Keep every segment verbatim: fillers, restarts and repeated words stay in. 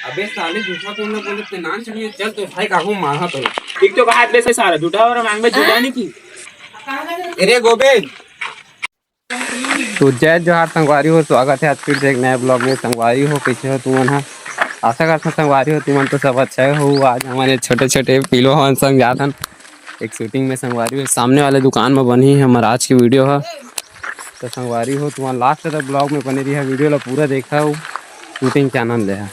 अबे साले, झूठा तो ना बोले, ते नान चलिए, चल तो भाई काहू मारा तो। ठीक तो कहा बे सारा, झूठा और मांग में झूठा नहीं की। अरे गोविंद। तो जय जोहार संगवारी हो, स्वागत है आज फिर से एक नए ब्लॉग में। संगवारी हो, कैसे हो तुमन ह? आशा करता संगवारी हो तुमन तो सब अच्छा हो। आज हमारे छोटे छोटे पीलो हवन संग जाथन एक शूटिंग में। संगवारी हो, सामने वाले दुकान में बनी है हमारा आज की वीडियो है। तो संगवारी हो, तुमन लास्ट तक ब्लॉग में बने रही है, वीडियो ला पूरा देखा हो, शूटिंग के आनंद ले है।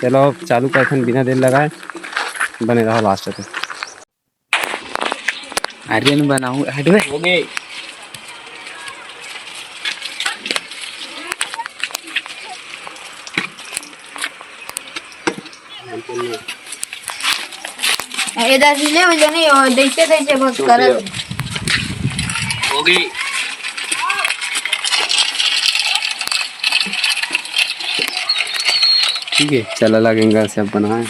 चलो अब चालू करथन बिना देर लगाए, बने रहो लास्ट तक। आर्यन बनाऊं, हट बे। हो गए। इधर हिले हो जाने और देखते देखते बस करत। हो गई। ठीक है, चला लगेगा सब बनाए।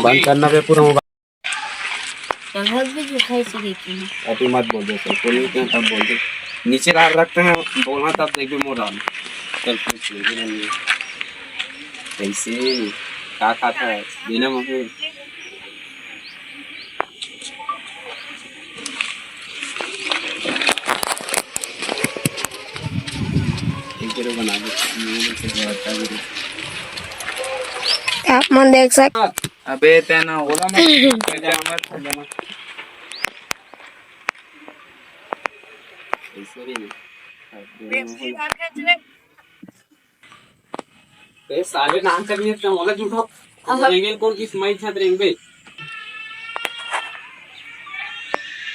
बंद करना बे पूरा मोबाइल। तब भी जो खाई से देखी। अभी मत बोल दे सर, बोलिए क्या तब बोल दे। नीचे ला रखते हैं, बोलना तब देख भी मोड़ आना। चल पूछ ले, बिना लिए। कैसे? क्या खाता है? बिना मुझे। एक बार बना दे, मैं भी से जोड़ता हूँ। आप मन देख सक- अबे तेना ओला मत, तेना मत, तेना मत। ऐसे नहीं। ए साले नाम कर नहीं सकता, ओला झूठो। अब रेंगे कौन किस माई छात रेंगे?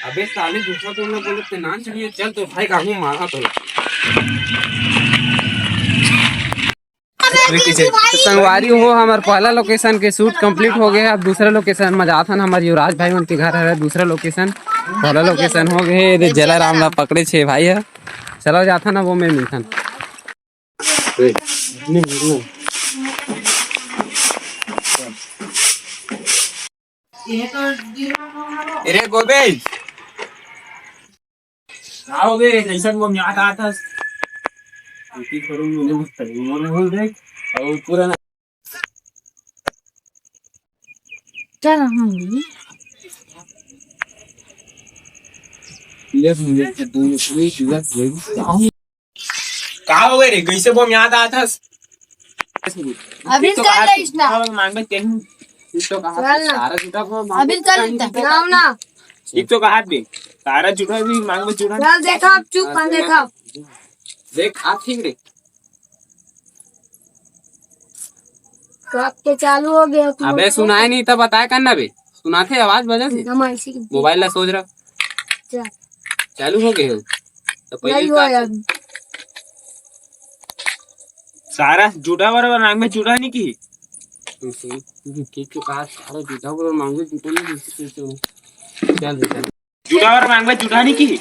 अबे साले झूठा तो ना बोले, ते नाम चलिए, चल तो भाई काहू मारा तो। संगवारी हो, हमार पहला लोकेशन के शूट कंप्लीट हो गया है। अब दूसरा लोकेशन में जात हन, हमार युवराज भाई मन के घर है दूसरा लोकेशन। पहला लोकेशन हो गया है, ये जलाराम ला पकड़े छे भाई है। चलो जात हन, वो में मिलथन। अरे गोविंद, का हो गए? जैसन वो म्याद आता है। इतनी करूँ मैंने, वो तनी मोर बोल दे। और पूरा ना। चल, हम भी। ये मुझे तो दो, दो, दो, का हो गए रे? कैसे वो म्याद आता है? अभी तो कर कहा ले इसना। मांग में तेहू। तू तो कहा चल ना। सारा झूठा को मांग अभी कर लेता। नाम ना। एक तो कहा दे। सारा झूठा भी मांग में झूठा। चल देखा, अब चुप कर देखा। देख, आप ठीक रे। तो आपके चालू हो गया, तुम अबे बताओ। सुनाए नहीं तो बताया करना बे। सुनाथे आवाज बजा से। हम ऐसी मोबाइल ला सोच रहा। चल। चालू हो गए हो। तो पहले नहीं हुआ यार। सारा झूठा बराबर मांग में झूठा नहीं की। ठीक है, कहा सारा झूठा बराबर मांग में झूठा नहीं की। चल, चल। झूठा बराबर मांग में झूठा नहीं की।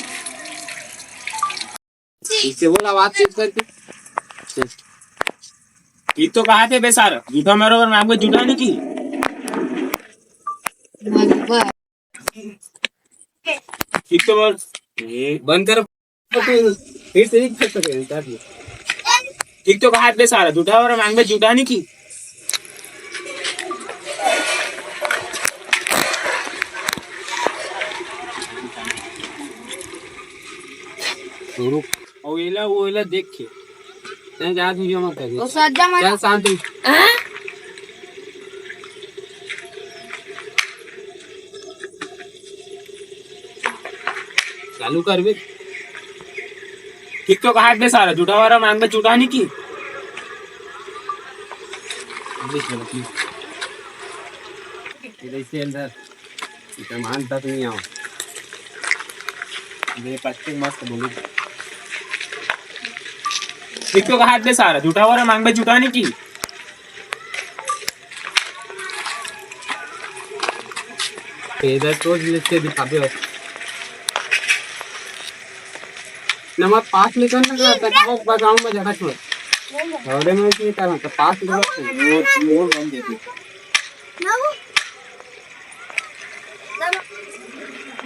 इससे बोला बातचीत करके। ठीक तो कहा थे बे सारा, झूठा मारो और मांग में झूठा नहीं की। ठीक तो बोल। बंद कर। फिर से एक फिर से करें, काट लो। ठीक तो कहा बे सारा, झूठा और मांग में झूठा नहीं की। रुक। और एला, वो एला देख के। तैं जात वीडियो मत कर। वो सज्जा मत। चल शांति। हाँ? चालू कर बे। ठीक तो कहा बे सारा, झूठा वाला मांग में झूठा नहीं की। इधर से अंदर। सामान तक नहीं आओ। ये पत्ते मस्त बोली। ठीक तो कहा बे सारा, झूठा वाला मांग में झूठा नहीं की। इधर तो लेके दिखा दे। नमक पास लेकर ना, तो वो बादाम में ज्यादा छोड़। थोड़े में की तरह तो पास लेकर वो, वो बन देती।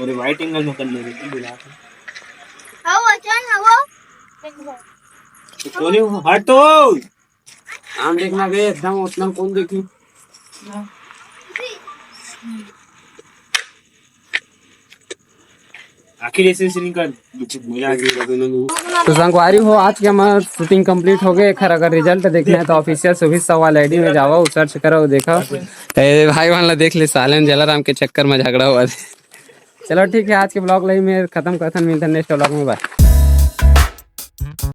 अरे वाइट एंगल में कर ले रही थी, बुला के। हाँ, वो चल ना, वो। तो कोने वो हट तो। हम देखना गए एकदम उतना कौन देखी। आखिर ऐसे ऐसे निकाल। तो संगवारी हो, आज के हमार शूटिंग कंप्लीट हो गए। एखर अगर रिजल्ट देखना है तो ऑफिशियल सुभी सवाल आईडी में जाओ, सर्च करो, देखो। ए भाई बहन ला देख ले, सालन जलाराम के चक्कर में झगड़ा हुआ। चलो ठीक है, आज के ब्लॉग लाई मैं खत्म करथन, मिलथन नेक्स्ट ब्लॉग में, बाय।